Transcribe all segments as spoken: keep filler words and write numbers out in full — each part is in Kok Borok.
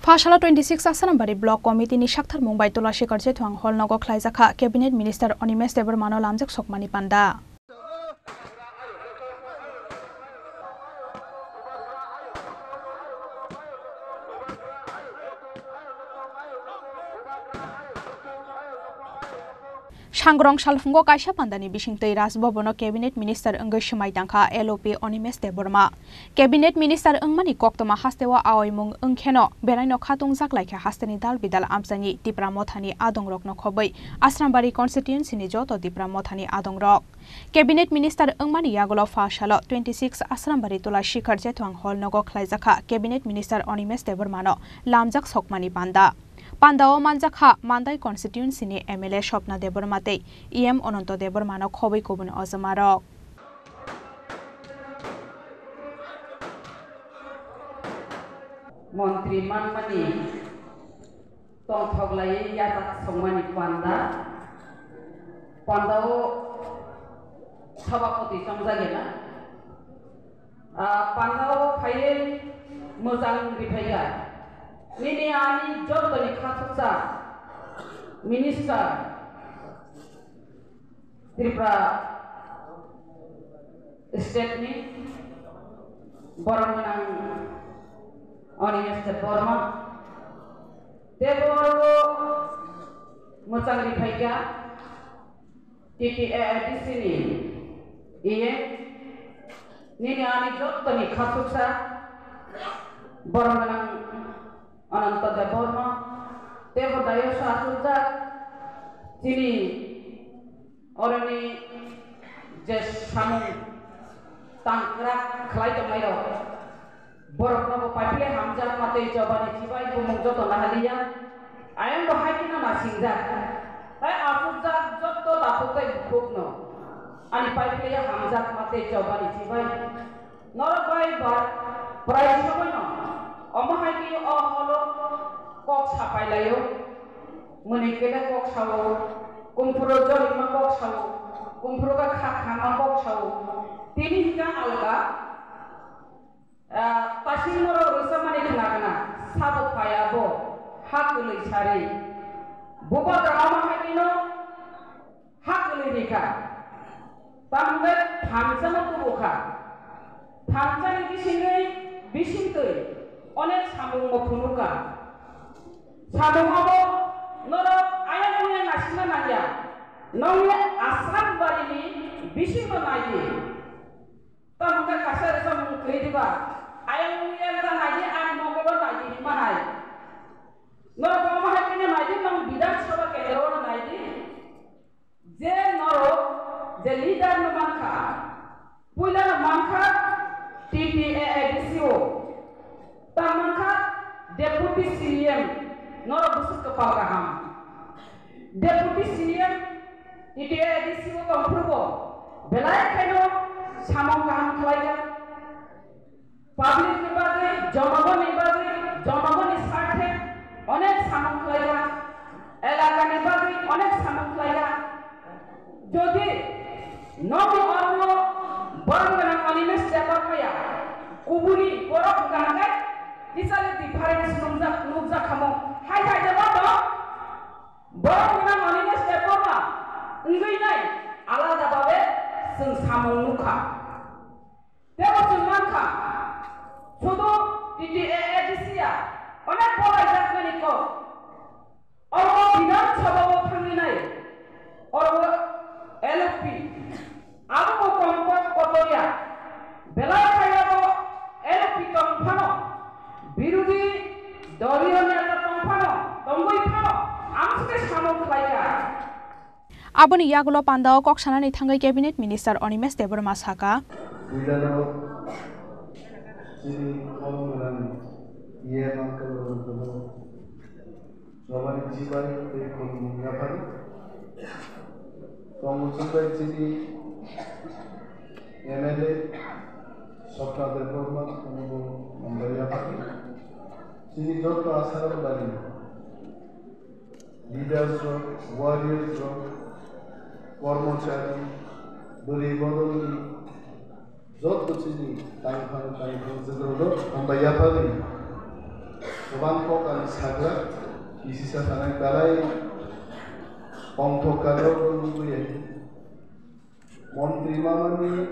Phasalo twenty six Asrambari Block Committee ni saktharmung bai Tulashikar Chethwang Hall nogo khlaijakha Cabinet Minister Animesh Debbarma no lamjak sokmani panda. Sangrong salphungo kaisa pandani bisingtwi Raj Bhavan o Cabinet Minister wngwi swmai tangkha L O P Animesh Debbarma. Cabinet Minister wngmani koktwma hasteo aoimung wngkheno belaino khatungjak laikha hasteni dal bidal amchaini Tipra Mothani adongrokno khobwi Asrambari constituency ni joto Tipra Mothani adongrok. Cabinet Minister wngmani yagulo pha salo twenty six Asrambari Tulashikar Chethwang Hall nogo khlaijakha Cabinet Minister Animesh Debbarmano lamjak sokmani panda. Pandao manjakha Mandai constituency ni M L A Swapna Debbarma tei E M Ananto Debbarmano khobwi kubun ojomarok. Montri manmani tongthok laiwi yachak songmani panda, pandao sabapati chongjagena, ah, pandao phaiwi mwchang riphaikha. Nini ani jotoni khasuksa minister Tripura state ni borok gwnang Animesh Debbarma tei borok mwchang riphaikha T T A A D C ni E M nini ani jottoni khasuksa borok gwnang Ananto Debbarma tei bo dayos achukjak chini oroni je samung tangkrak khlai tongnairok, borokno bo paiphle hamjakma tei chobani chibai bumung joto nahaliya. Ayang bo hai kheno nasingjak, tei achukjak jotto takhuk tei bukhukno ani paiphle hamjakma tei chobani chibai. Norok bai ba prai somoino omo hai khe o holo kok sapai laio. Mwnwi kele kok sao, kumphuro jorima kok sao, kumphuro kha khama kok sao. Tini hika alga, ah, tasing norok rwchapmani khna khna sabo phai abo ha kwlwi sari. Bubagra omo hai kheno ha kwlwi rikha. Tamo hwnkhe thansa no tubu kha. Thansa ni bisingwi bisingtwi onek samung bo phunukha. Samung abo norok ayang oyang naisingna nangya. Nongni Asrambari ni bisingo naidi. Tamo hwnkhe kaisa rwchapmung kwrwi diba. Ayang oyang ta naidi, ani mokolo naidi hinma hai. Norok omo hai kheno naidi, nong Bidhan Sabha kendro o naidi. Je norok je leader no mankha, puila no mankha T T A A D C o, ta mankha Deputy C E M, norok bwswk kwpal kaham. Deputy C E M, T T A A D C o tongphuru bo belai khaino samung kaham khlaijak. Public ni bagwi, jonogoni bagwi, jonogoni sarthe onek samung khlaijak, elakani bagwi onek samung khlaijak. Jodi nokni oro borok gwnang Animesh Debbarma ya, kubuni borok hwnkha hwnkhe kisale difference nukjak, nukjak khamu. Hai hai de bono borok gwnang Animesh Debbarma wngwi nai alada babe chwng samung nukha. Tebo chwng mankha, sudu T T A A D C ya, onek bolai jakmani kok. Oro Bidhan Sabha o thangwi nai, oro L P, abo bo tong kok kotor ya. Belai khaiyabo L P tong phano, birodhi doliyo neta tong phano, tongwi phano, ang se samung khlaikha. Aboni yagulo pandao kok sanani thangwi Cabinet Minister Animesh Debbarma saka. Puilano chini khoroknwrang E M uncle rokno chobani chibai tei khulumung yaphari. Tongmung bai chini M L A Swapna Debbarma, onobo hambai yaphari. Chini joto Asrambari leaders rok, warriors rok, kormochari, bwrwi bodolni joto chini tangphang tangphang jwdrok hambai yaphari. Kwbang kok ang saglak, kisisa sanai belai tongthok kano nugwi. Montri mamani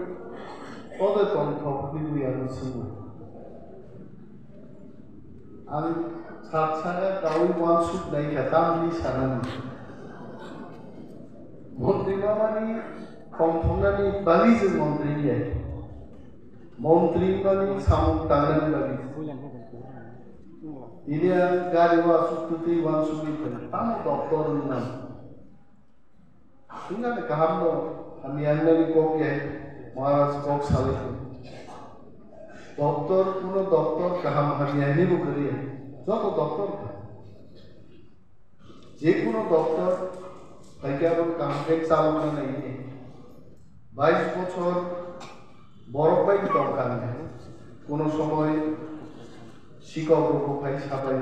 kodo tongthok nugwi ang swngo. Ang sat sana kawi wansuk nai kha tamni sanani. Montri mamani tongthoknani bagwi je montri ya. Montri mani samung tangnani bagwi. Ini ang gari wa suk tutui wan sugui tong. Tamo doktor nang. Sungani kaham no, hamya nani kok ya, Maharaj kok salai. Doktor, kuno doktor kaham hamya ni bo kari. Joto doktor. Jekuno doktor hai khe abo kaham khe chalokna nai. Bais bochor borok bai tongkha, kuno somoi sikok rok phai sapai,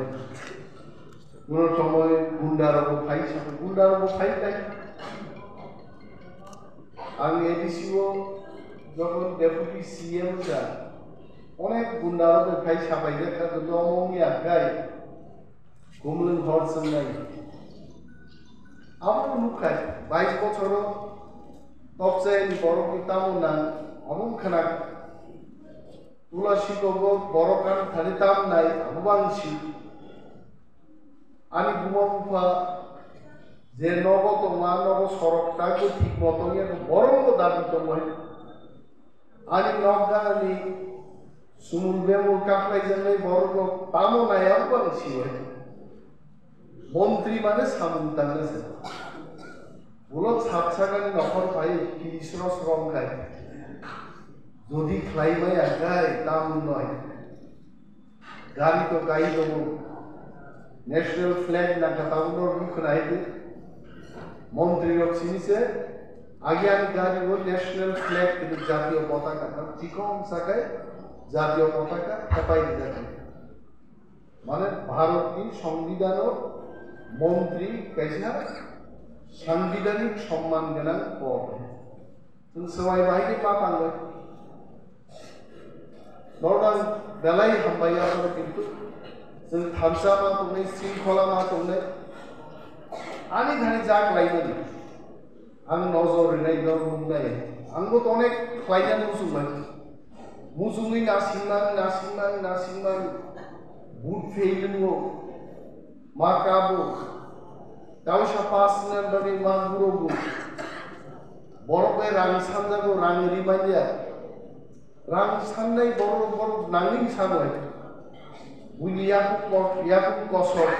kuno somoi gunda rok phai sapai, gunda rok phai tai. Ang A D C o jokhon deputy C M ja, onek gunda rok phai sapai de kha, to omo ya kai. Kumlwng hor swngnai. Abo nukha, bais bochoro tokchayani borokni tamo nang, abo wngkha na. Tula sikogo borok kan thani tam nai, abo bang si. Ani buma bupha je nogo tongma, nogo sorok tagwi thik bo tongya, borok bo dabi tongo hai. Ani nokdani sumul bemul kaklaijaknai borokno tamo nai, abo ang siyo. Montri mane samung tangna se. Ulo sat sakani nokhor phai kirisro srong khai. Jodi khlai maya khai tam noi. Gari to gai tongo. National flag nangkha tabukno rwkha nai di. Montri rok sini se agi ani gari o national flag tini jatiyo potaka, chikon sakai jatiyo potaka thepai rijak. Mane Bharatni Songbidanor montri kaisa sanbidanik somman gwnang pod. Chwng swbai bai khe ma tangwi. Nordan belai hambai ya, kintu chwng thansa ma tongnai, singkhola ma tongnai. Ani thani jak laimani. Ang nojor rinai, nor nungnai. Ang bo to onek khlaina muchungmani. Muchungwi nasingmani, nasingmani, nasingmani. But fail wngo. Ma kabo. Tausa pass wngna bagwi ma gurogo. Borok bai rang sanjago, rang ri manya. Rang sannai borok, borok nangwi sanai. Buini yakung ko-, yakung kosok.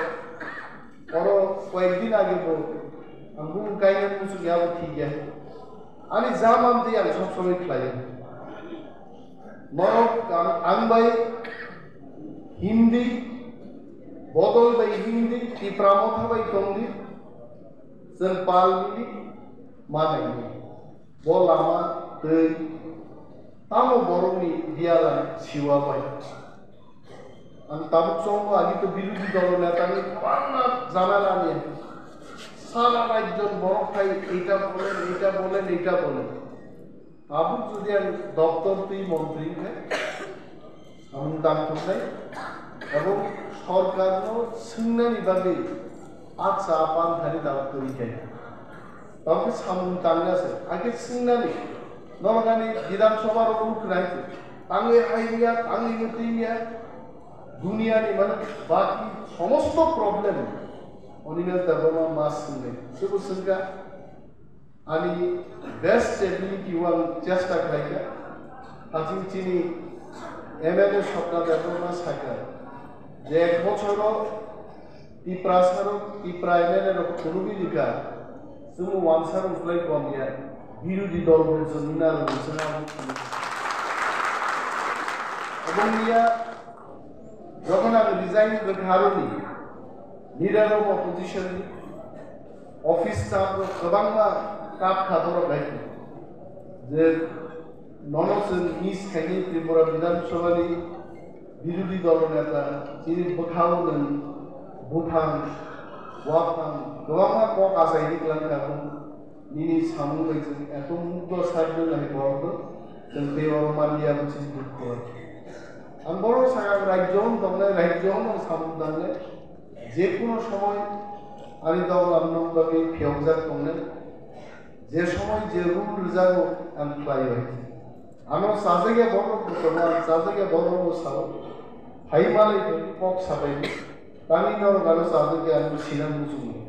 Oro koyek din age bo. Ang bumung kainani muchung yabo thik ya. Ani ja mantwi ang sob somoi khlaio. Norok ang, ang bai Hindi, bodol bai Hindi, Tipra Motha bai tongdi, chwng pal mili ma naidi. Bo lama twi tamo borokni biyala siwa bai. Ang tabuk chongo agi to birodhi dolo netani kwbangma jamela ni. Sara rajyon borok phai eta bolen, eta bolen, eta bolen. Tabuk jodi ang doktor twi montri wngkha, samung tangthoknai, ebong sorkarno swngnani bagwi atsa apan thani tabuk twi khe. Tabuk samung tangna se, age swngnani, norok ani Bidhan Sabha rok ruk nai se, tangwi hai ya, tangwi mutwi ya, duniani mane baki somosto problem Animesh Debbarma ma swngnai, sebo swngkha. Ani best ability o ang chesta khlaikha. Haching chini M L A Swapna Debbarma sakha je ek bochoro Tiprasa rok, Tipra M L A rok khulugwi rikha, chwng wansa rok slai kom ya, birodhi dol rok chwng nina rok chwng abo khulugwi. Obo niya Jokhon ang resign rwkha aroni, leader of opposition ni office staff rok kwbangma kap kha borok hai je nono chwng miss khaini Tripura Bidhan Sabha ni birodhi dol neta chini bwkhao nwng buphang, buaphang kwbangma kok achai ri kwlang kha, nini samung bai chwng eto mugdo sajno nai borok no chwng tei oro manliya bo chini dukho. Ang borok sakha rajyo hwn tongnai, rajyo hwn samung tangnai, je kuno somoy ani dol ang nung bagwi phiyokjak tongnai, je somoy je rule rwjago ang khlai bai. Ano chajakya borok bo tongo, ang chajakya borok bo sao, hai malai kok sabai, tani norok ano chajakya ang sinang muchungo.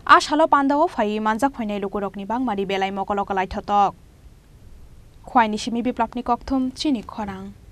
A salo pandao phaiwi manjak phainai lukurokni bangmani belai mokolo kwlai thotok. Khwaini simi Biplapni kokthum chini khorang.